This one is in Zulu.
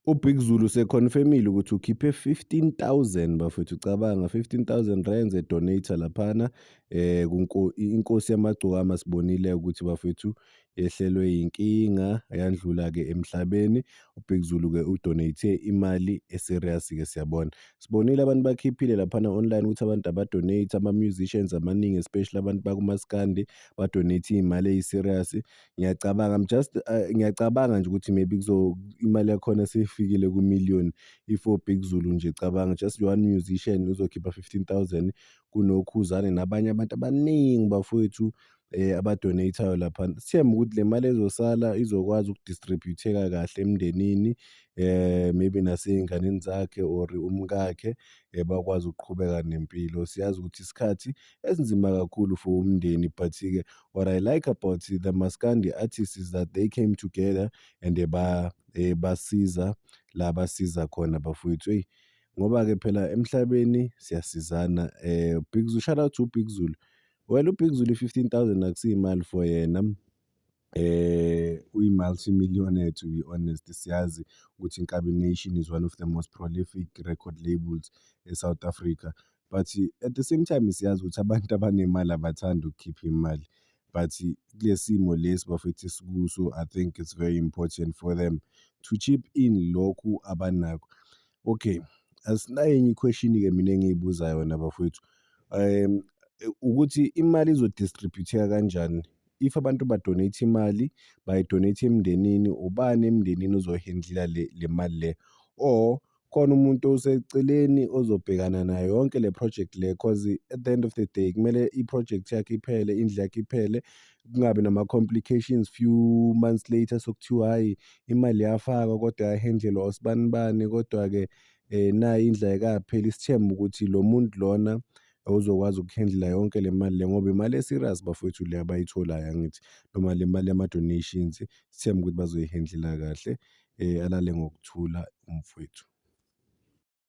UBig Zulu se-confirm-ile ukuthi ukhiphe 15,000 bafowethu, cabanga, R15,000 e-donate laphana inkosi yamagcokama. Sibonile ukuthi bafowethu yehlelwe yinkinga, yandlula-ke emhlabeni. UBig Zulu-ke u-donate imali e-serious-ke. Siyabona, sibonile abantu bakhiphile laphana online ukuthi abantu aba-donate, ama-musicians amaningi, especially abantu bakumaskandi, ba-donate iy'mali ey'serious. Ngiyacabanga, I'm just ngiyacabanga nje ukuthi maybe kuzo imali yakhona seyifikile ku-million if oBig Zulu nje. Cabanga, just one musician uzokhipha 15,000, kunoKhuzane nabanye abantu abaningi bafowethu aba-donate-ayo laphana. Sithembe ukuthi le mali ezosala izokwazi uku-distribute-eka kahle emndenini, maybe nasey'nganeni zakhe or umkakhe, bakwazi ukuqhubeka nempilo. Siyazi ukuthi isikhathi esinzima kakhulu for umndeni, but-ke what I like about the Maskandi artists is that they came together and basiza la basiza khona bafowethu. Eyi, ngoba-ke phela emhlabeni siyasizana. Big Zulu, shout out to Big Zulu. Well, uBig Zulu i-15,000 akusiyimali for yena, uyi-multi-millionaire, to be honest. Siyazi ukuthi Inkabi Nation is one of the most prolific record labels e-South Africa, but at the same time siyazi ukuthi abantu abanemali abathandi ukukhipha imali, but kule simo lesi bafethu esikuso, I think it's very important for them to chip in lokhu abanakho. Okay, asinayo enye i-question-ke mina engiyibuza yona bafowethu, ukuthi imali izo-distribute-eka kanjani? If abantu ba-donate imali, bayi-donate emndenini, ubani emndenini ozo-handle-a le mali le, or khona umuntu oseceleni ozobhekana nayo yonke le project le? 'Cause at the end of the day kumele i-project yakhe iphele, indlu yakhe iphele, kungabi nama-complications few months later sokuthiwa hhayi, imali yafakwa kodwa ya-handle-lwa usibanibani, kodwa-ke nayi indlu ayikapheli. Sithembe ukuthi lo muntu lona ozokwazi uku-handle-a yonke le mali le, ngoba imali e-serious bafowethu le abayitholayo, angithi, noma le mali yama-donations. Sithembe ukuthi bazoyi-handle-a kahle. Alale ngokuthula umfowethu.